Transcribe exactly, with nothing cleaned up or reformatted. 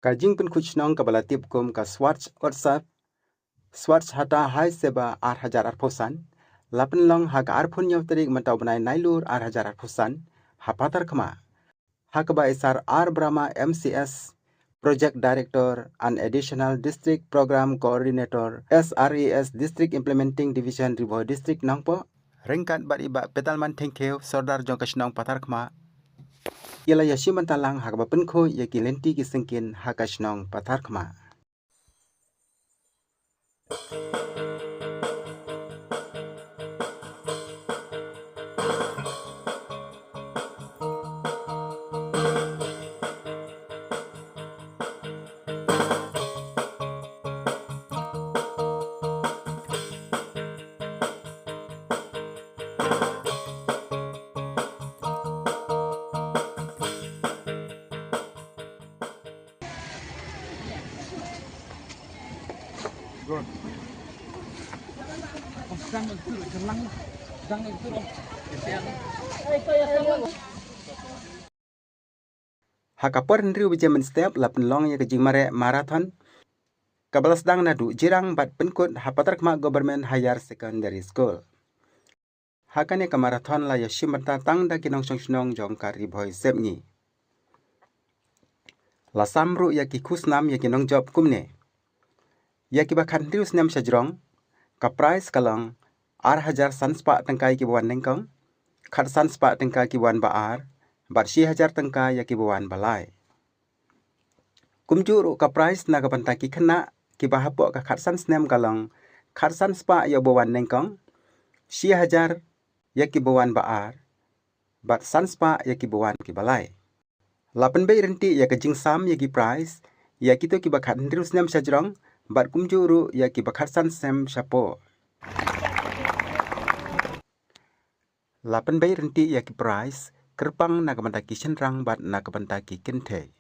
Ka jingpynkhuid shnong kaba la tip kum ka Swachh Utsav, Swachhata Hi Seva ar hajar arphew san, la pynlong ha ka arphew hynñiew tarik mynta u bnai Nailur ar hajar arphew san, ha Patharkhmah. Ha kaba i Sar R Brahma M C S, Project Director and Additional District Program Coordinator, S R A S District Implementing Division, Ri Bhoi District, Nongpoh, ryngkat bad i Bah Pedalman Thengkhiew, Sordar jong ka shnong Patharkhmah, i la ïashim bynta lang ha kaba pynkhuid ïa ki lynti ki syngkien ha ka shnong Patharkhmah. Ha ka por hynriew baje mynstep la pynlong ïa ka jingmareh marathon, kaba la sdang naduh Jirang bad pynkut ha Patharkhmah Government Higher Secondary School. Ha kane ka marathon la ïashim bynta tang da ki nongshong shnong jong ka Ri Bhoi Sepngi. La sam ruh ïa ki khusnam ïa ki nongjop kumne: ïa kiba khathynriew snem shajrong, ka prize ka long ar hajar san spah tyngka ïa kiba wan nyngkong, khatsan spah tyngka ïa kiba wan ba ar, bad shi hajar tyngka ïa kiba wan ba lai. Kumjuh ruh ka prize na ka bynta ki khynnah kiba hapoh ka khatsan snem ka long khatsan spah ïa uba wan nyngkong, shi hajar ïa kiba wan ba ar, bad san spah ïa kiba wan kiba lai. La pynbeit ryntih ïa ka jingsam ïa ki prize ïa kito kiba khathynriew snem shajrong, bad kumjuh ruh ïa kiba khatsan snem shapoh. La pynbeit ryntih ïa ki prize kyrpang na ka bynta ki shynrang bad na ka bynta ki kynthei.